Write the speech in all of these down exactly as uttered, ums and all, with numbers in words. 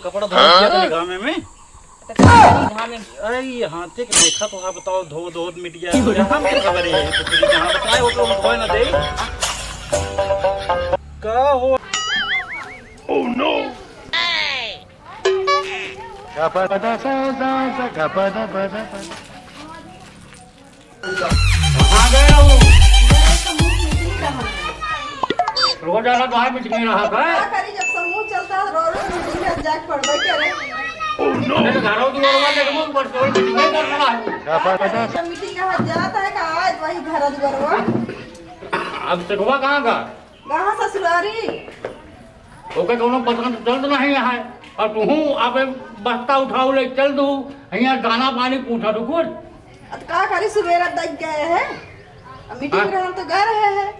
कपड़ा धो दिया तनी घामे में। तो का करी घामे में? अरे, ये हाथे के देखा तो, हाँ, बताओ, धो, धो, मिट गया। हम के खबर है, तो फिर यहाँ बताए, वो तो हम धोए ना दे। का हो? Oh no! कहाँ गए हो? रोज आना तो है, मीटिंग में रहा था। का करी, जब समूह चलता है, रोज मीटिंग में जाके पढ़बे करे। अरे तो घरों दुआरवा देखबो, पर तोर मीटिंग नहीं कर रहा है। जब मीटिंग का जाता है, का आज वही घर दुआरवा। अब सेठवा कहाँ का? कहाँ ससुरारी? ओके कौनो पसंद चल तो नहीं है। और तू आप बस्ता उठाओ ले चल दू, यहाँ दाना पानी पूछा तू कुछ। अब का करी, सुबेरा दग गए हैं। अब मीटिंग हाँ। रहन तो गए रहे हैं।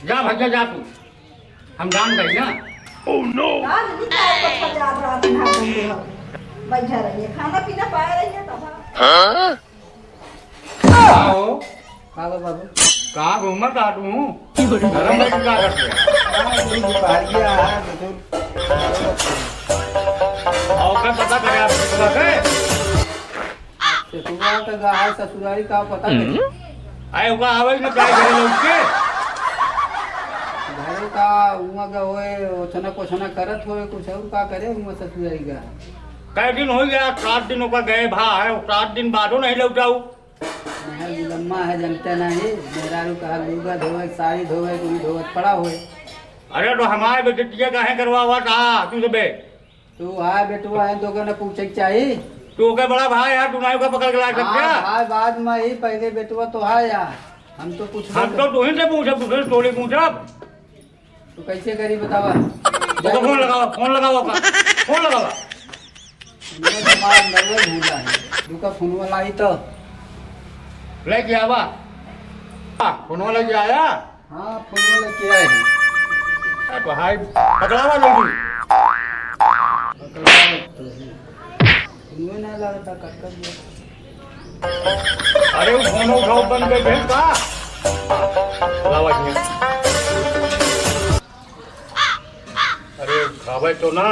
जा भैया जा तू, हम जान गए ना। Oh no! आज नहीं का पत्ता जा रहा था, ना तुम लोग बैठा रहिए, खाना पीना पाए रहिए तब। हाँ? का हो? का बा बाबू? कहाँ घूमत आ तू? घर में का करते? हाँ, थोड़ी दुपहरिया है, तो और का पता करे आप सेठवा के? सेठवा के गा है ससुरारी, का पता करे? आए, ओका आवे न, का घरे लौट के? घरे का, उहाँ का होए, ओछना कोछना करत होए, कुछ और का करे, उहाँ ससुरारी का। कै दिन हो गया, सात दिन ओका गए भा है, सात दिन बादो नहीं लौटाऊ। महर गुलम्मा है, जनते नहीं, मेहरारू कहा लुगा धोवे, साड़ी धोवे, कुल धोवत पड़ा होए। अरे तो हमारे बेटिया काहे करवावा था तू सबे? तू है बेटुआ है, तो ओके न पूछे के चाही। तू ओके बड़ा भाई है, तू ना ओके पकड़ के ला सकते हाँ, हैं? भाई बाद में ही, पहले बेटुआ तो है यार, हम तो पूछबे हम तो कर- तू ही से पूछब, तू से थोड़ी पूछब। तो कैसे करी बतावा? ओके फोन लगावा, फोन लगावा का? फोन लगावा। मेरे दिमाग में वही घूमता है। रुका, फोनवा लाई तो। लेके आवा। हाँ, फोनवा लेके आया? हाँ, फोनवा लेके आए हैं। ए भाई, पकड़ावा जल्दी। पकड़ावा तो है। फोनवा ना लागता, कट कर दिया। अरे, वो फोन उठाओ, बंद कर दे का? लावा जी। अरे, उठावे तो ना।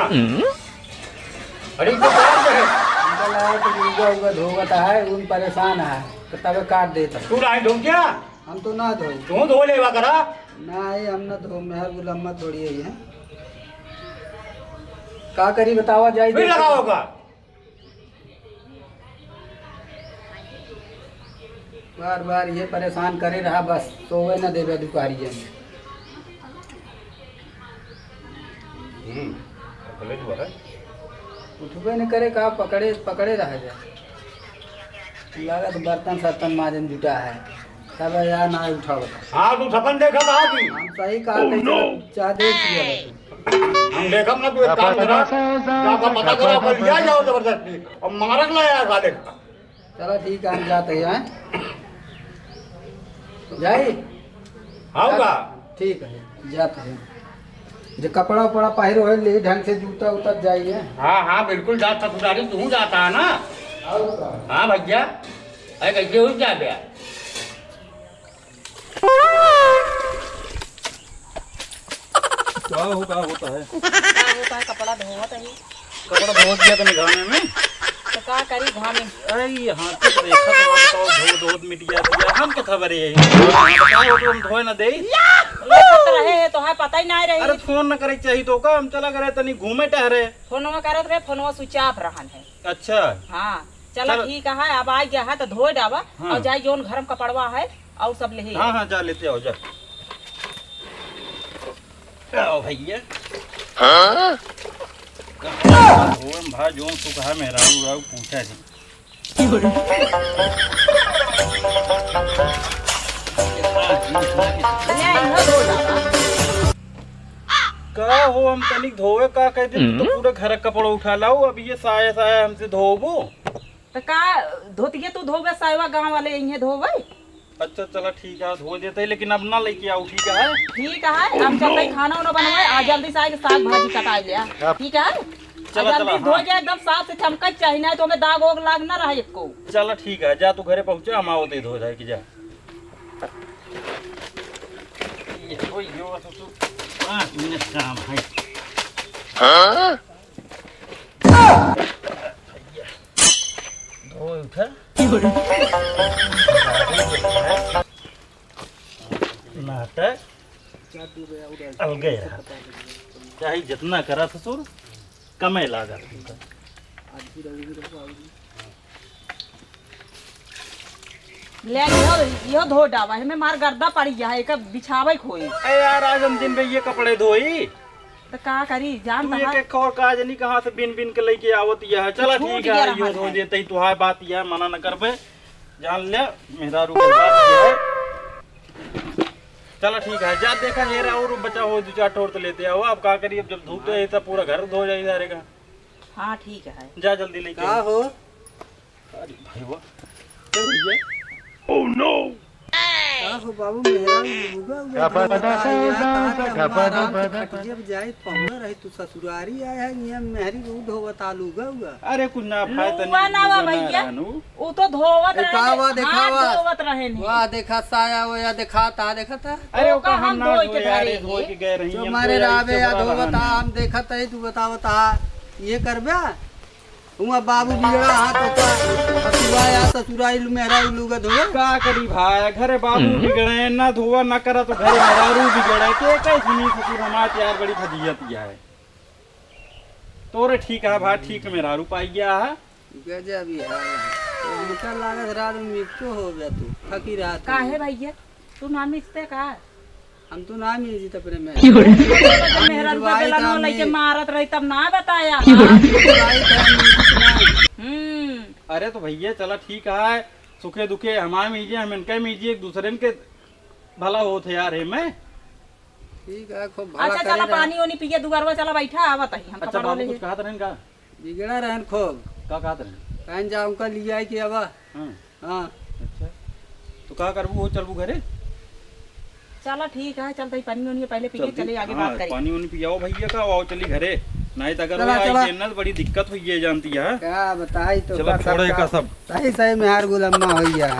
अरे, तो काट दे। हमका लगा कि उनका, उनका धोवत है, उन परेशान है, तो तबे काट देता। तू नहीं धो क्या? हम तो ना धोई। तू धो लेवा करा। नहीं, हम ना धो, मेहर गुलम्मा थोड़ी है ये। का करी बतावा जाई फिर देखो। लगाओगा। बार बार ये परेशान करे रहा, बस सोवे न देवे दुपहरिया में। हम्म, पकड़े हुआ है। उठबे न करे का, पकड़े, पकड़े रह जाए। लागत बर्तन सर्तन माजन जुटा है, तब यार ना उठावत। हाँ, तू सपन देखा था कि हम सही कहा, Oh, कैसे no! चाह दे दिया बस। हम देखब ना, तू एक काम करा, जाके पता करा, ओकर लिया जाओ जबरदस्ती, और मारत ना यार साले का। चला ठीक है, हम जाते हैं, हैं? जाई? हाँ का? ठीक है, जाते हैं। जे कपड़ा उपड़ा पहिर होए, ले ढंग से जूता उतर जाइए। हाँ, हाँ, बिल्कुल जात ससुरारी, तू जाता है ना? और का? हाँ भैया, अरे कैसे हो जाते यार? का हो, का होता है? का होता है, कपड़ा धोवत है। कपड़ा धोवत दिया तनी घामे में। तो का करी घामे? अरे, ये हाथ से तो देखा तो आप बताओ, धो, धो, मिट गया, तो हम क्या खबर है यही? बताओ तो हम धोए ना दे। लखत रहे है, तो है पता ही नहीं रही। अरे, फोन न करे चाहिए तो का, हम चला करे तनी घूमे टहरे। फोनवा करत रहे, फोनवा switch off रहन है। अच्छा। हाँ। चला चल। ठीक है, अब आ गया है तो धोए डावा हाँ। और जाए जौन घर में कपड़वा है और सब ले हाँ, हाँ, जा लेते आओ, जा। आओ भैया। हाँ? कपड़ा धोए में भा जौन तू कहा मेहरारू राऊ पूछा जी। ले, इहो धो डावा। का हो, हम तनिक धोवे का कह दे, तू तो हम्म। पूरे घर का कपड़ा उठा लाओ, अब ये साया साया हमसे धोबो। तो का धोतिया तू धोबे, सायवा गाँव वाले यहीं धोबे? अच्छा, चला ठीक है, धो देते हैं, लेकिन अब ना लेके आओ, ठीक है? ठीक है, हम चलते हैं खाना उना बनवाए, आ जल्दी से आके साग भाजी कटा लिया, ठीक है? चला, आ जल्दी चला, धो हाँ। जाए, एकदम साफ से चमकत चाहिए, नहीं तो हमें दाग ओग लाग ना रहा एको। चला ठीक है, जा तू घरे पहुँचा, हम आओ ते धो जाए कि जा। ये तो यो तो तू पाँच मिनट काम है। हाँ? नाटक अलगे है। चाहे जितना करा ससुर, कमे लागत। ले, इहो, इहो धो डावा, एमे मार गर्दा पड़ी है, एक बिछावे खोई। ए यार, आज हम दिन में ये कपड़े धोई। तो का करी, जान तू तो एक, है। एक और का जनी कहाँ से बिन बिन के लेके आवत यह है। चला छूट ठीक गया है, यो रहन धो है। देते ही तुहार बात यह मना न करबे। जान ले, मेहरारू के बात यह है। चला ठीक है, जा देखा हेरा और बचा हो दो चार ठोर तो लेते आओ। अब का करी, अब जब धोते हैं तो पूरा घर धो जाए सारे का। हाँ ठीक है। जा जल्दी लेके का आ। हो? अरे भाई वाह। क्या भैया? Oh no! का हो बाबू, मेहरारू लुगा उगा का धोवत बता आई है, का कहा था, का हम आराम से बता खटिया पे जाए, पहुना रही, तू ससुरारी आया है, ये मेहरी को धोवत आ लुगा उगा। अरे कुछ ना भाई, तनी लुगा ना लुगा ना भैया। रहनु। वो तो धोवत ए, रहे, का वाह, देखा हाथ वाह। धोवत रहे नहीं। वाह, देखा साया वो या देखा ता, देखा ता। अरे तो ओका का हम हम ना धोई के धोए, अरे धरे धोए ही। के गए रही, जो हम मारे तो यही रावे या चदरा धोवत रहन आ, है। हम देखत है, तू बतावत आ, ये करबे? हुआ बाबू बिगड़ा हाथ होता, अब तू आया ससुराइल मेहरा लुगा धोवे। का करी भाई, घरे बाबू हम्म। बिगड़े, ना धोवा ना करा तो घरे मेहरारू बिगड़े, के कैसे नहीं ससुर हमार यार बड़ी फजीयत यह है। तोरे ठीक है भाई, ठीक मेहरारू पाई गया है। गजब ही है। हमका लागत रात में मिर्चो हो गया तू, फकीर हाथ काहे में। भैया? तू ना मिलते का? हम तो ना मिली तब रे मैं। क्यों रे? हम मेहरा रुपया मिलवाई बेला था ना लेके हमने। मारत रही तब ना बताया। क्यों रे? हम मिलवाई था, हम मिली ना। हम्म। अरे तो भैया चला ठीक है, सुखे दुखे हमारे मीजिए, हम इनका मीजिए, एक दूसरे के भला होत है यार, है मैं। ठीक है, खूब भला अच्छा, करे चला रहे। पानी ओनी पिए, दुआरवा चला बैठा, आवत ही, हम अच्छा, कपड़वा बाबू ले कुछ कहत रहन का? बिगड़ा रहन खूब। का कहत रहन? कहन जा उनका लिया कि अब। हाँ। हाँ। अच्छा, तो का करबू, हो चलबू घरे? चला ठीक है, चलते ही पानी ओनी पहले पी के चलते, चले आगे हाँ, बात करें। पानी ओनी पियाओ भैया का, आओ चली घरे। नहीं तो अगर चला, वो आई चला। के ना तो बड़ी दिक्कत हुई है जानती है। का बताई तो चला, का छोड़े सब का का सब। सही सही में हार गुलम्मा हुई है।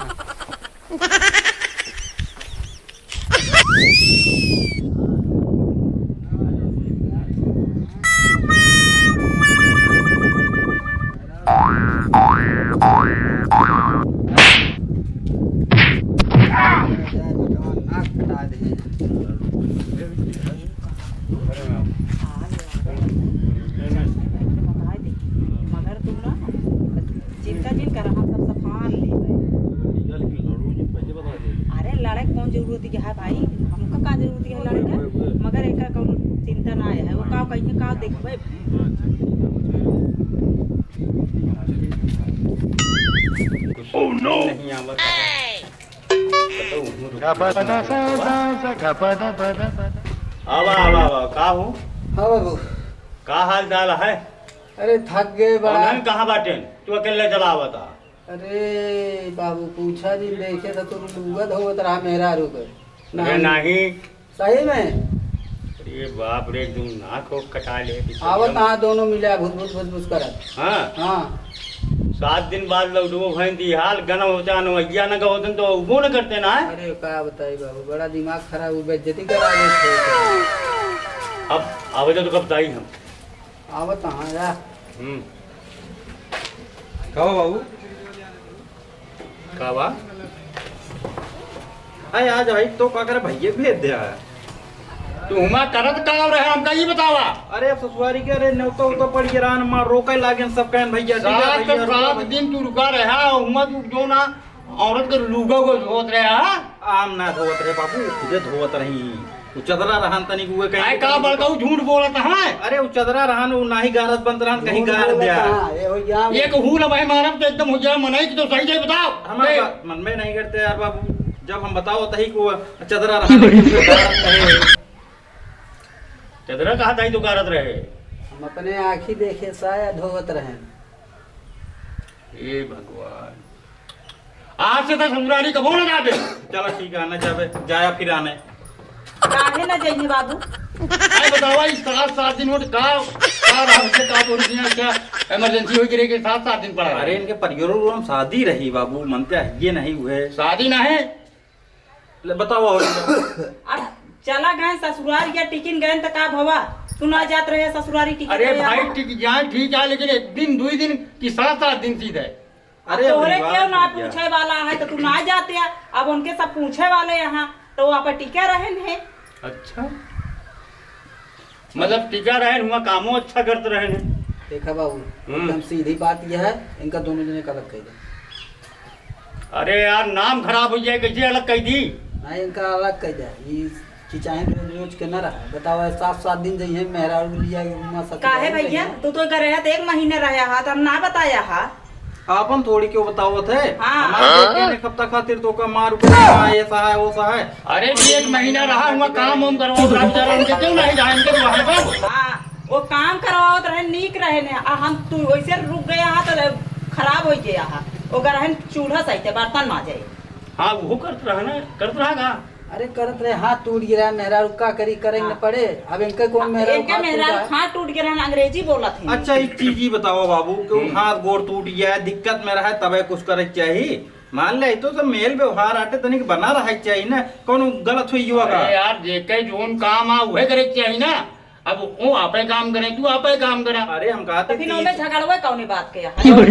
मगर तू ना चिंता जिन कर, हम सब सफान लेबै। अरे लड़े के कौन जरूरत है भाई, हमका का जरूरत है लड़े के? मगर एकर कौन चिंता ना है, वो का कहीं का देखबै। Oh no! नहीं आवत है। आवा, आवा, आवा, का हो? हाँ बाबू। का हाल चाल है? अरे थक गए बड़ा। और नन कहाँ बाटेन? तू अकेले चला आवता। अरे बाबू पूछा जी, देखे तो तू लुगा धोवत रहा मेहरारू के। अरे नहीं। सही में? अरे बाप रे, एकदम नाक हो कटा ले। आवत हाँ दोनों मिले भुस भुस भुस भुस करत। हाँ। हाँ। सात दिन बाद लौटबो भैन दी हाल गनम होता न भैया न गवतन तो उबो न करते ना है। अरे का बताई बाबू, बड़ा दिमाग खराब, वो बेइज्जती करा देते। अब आवे तो कब बताई हम। आवत हाँ यार। हम्म। का बा बाबू? का बा? अरे आज भाई तो का करे भैया भेज दे आया। तू हुमा करत का रहे हमका ई बतावा। अरे ससुरारी के अरे नेवता उता पड़ गया रान मार रोके लागेन सब कहन भैया, ठीक है सात भैया, रुका सात भैया। दिन तू रुका रहा, हुमा तू जो ना औरत के लुगा को धोत रहे, हाँ? आम ना धोवत रहे बाबू, खुदे धोवत रही। उ चदरा रहन तनिक उहे कहीं आय का बड़काऊ झूठ बोलत है? अरे उ चदरा रहन, उ नाही गारत बनत रहन, कहीं झूठ गार बोलत दिया। है, ये हो गया। एक हूल भाई मारब तो एकदम हो गया, मनई की तो सही से बताओ। हमारे ए। बात मन में नहीं करते यार बाबू, जब हम बताओ तही को चदरा रहन, एकदम गारत रहे। चदरा कहा ताई तो गारत रहे? हम अपने आँखी देखे साया धोवत रहे। हे भगवान, आज से तो ससुरारी कबो ना जाबे। चलो ठीक है, ना जाबे, जाया फिर आने। काहे ना जाइए बाबू? अरे बतावा, ई सात, सात दिन होत का, का रहा से का बोल दिया, क्या emergency हो गिरे के सात, सात दिन पड़ा रहा? अरे इनके परिवारों में शादी रही बाबू, मनते है ये नहीं हुए। शादी ना है, ले, बताओ और। अब चला गए ससुराल या टिकिन गए त का भवा? तू ना जात रहे ससुरारी टिकिन अरे रहे भाई, अब। टिक जाए ठीक है, लेकिन एक दिन, दुई दिन कि सात, सात दिन सीधे। अब अरे, तोहरे अभी क्यों बात ना हो गया। पूछे वाला है, तो तू ना जाते है। अब उनके सब पूछे वाले यहाँ, तो वो आप टिके रहन है। अच्छा, मतलब टिका रहन हुआ, कामो अच्छा करत रहन है। देखा बाबू, हम्म। एकदम सीधी बात यह है, इनका दोनों जने का अलग कह दे। अरे यार, नाम खराब हो जाए, कैसे अलग कह दी? नहीं, इनका अलग कह दे। ये चिचाहे रोज रोज के ना रहा। बतावा, सात सात दिन जइहे मेहरारू लिया, घूमा सकते काहे हैं, भैया? कहीं। तू तो करे है, तो एक महीने रहे हा, तो हम ना बताया हा। आपन थोड़ी क्यों बतावत है? हाँ। हमारे देख के एक हफ्ता खातिर तो का मार ऊपर, हाँ, ऐसा है, वैसा है। अरे, जी, एक महीना रहा हुआ, काम वाम करवाओ, राम चरण के क्यों नहीं जाए, इनके तो वहाँ पर। हाँ, वो काम करवावत रहे, नीक रहे ने, आ हम तू वैसे रुक गया हा, तो खराब हो गया हा। ओकर रहन चूल्हा सही थे, बर्तन माजे। हाँ, वो करत रहा ना, करत रहा का? अरे करत रहे, हाथ टूट गिरा, मेहरारू का करी, करे न हाँ। पड़े। अब इनके कौन हाँ, मेहरारू इनके हाथ मेहरारू टूटा है? हाथ टूट गिरा, अंग्रेजी बोलत है। अच्छा, एक चीज ही बताओ बाबू, कि हम्म। हाथ गोड़ टूट गया है, दिक्कत में रहे, तबे कुछ करे के चाहिए। मान ले, तो सब मेल व्यवहार आटे तनिक बना रहे के चाहिए ना, कौन गलत हुई युवा का? अरे यार, जेके जोन काम आ, उहे करे के चाहिए ना। अब वो आपे काम करे, तू आपे काम करा। अरे हम कहा तो फिर ओमे झगड़वे कौने बात के यहाँ? तो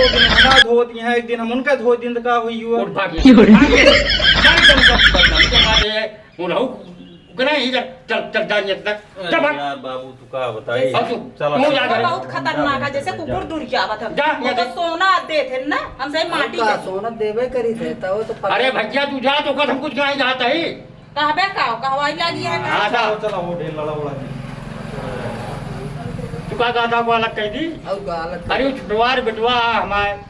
दिन हमार धोत यहाँ, एक दिन हम उनका धो दिन तो का हुई हुआ? उठ भाग यहाँ। भाग यहाँ। भाग तुम सब बदनाम के मारे है। वो रहू, उकरा ही कर। चल, चल, जा यहाँ तक। चल भाग। यार बाबू, तू का बताई? अब तू, चला, तू चला, जा घर। बहुत खतरनाक है, जैसे कुकुर दूर के आवत है। जा, वो तो जा। सोना देत है ना, हमसे माटी का के। सोना देवे करी थे, तो वो तो पता अरे भैया, तू जा, तो कद हम कुछ नहीं जाता ही। कहबे का, कहवाई लागी है का? हाँ, चलो, चलो, वो ढेर लड़ा उड़ा के। तू का कहता को अलग कह दी? और का अलग कह अरे, दी? वो छोटवार बेटवा हमार।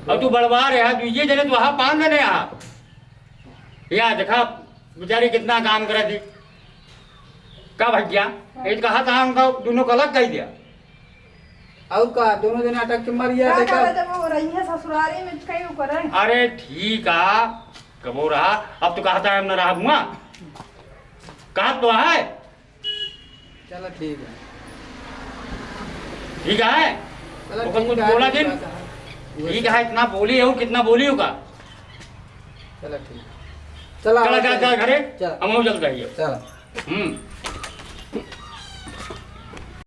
और तू बड़वार है, तू ये जने तो वहाँ पान देने आ। या देखा, बेचारी कितना काम करे थी। का भैया? ये तो कहा था, उनका दोनों को अलग कह दिया। और का, दोनों जने अटक के मर गया, का देखा। करे जब वो रही है ससुरारी में, कहीं वो करे। अरे ठीक आ, कबो रहा, अब तो कहता है हम न रहा हुआ। कहा तो है। चलो ठीक है। ठीक है? चलो ओकर ठीक कुछ है, बोला ठीक दिन? है। ठीक है, इतना बोली हो, कितना बोली होगा? चलो ठीक है। चलो, चला, आओ, जा, चलो। जा घरे, चलो। हम हो जल्द रहिए। चलो। हम्म।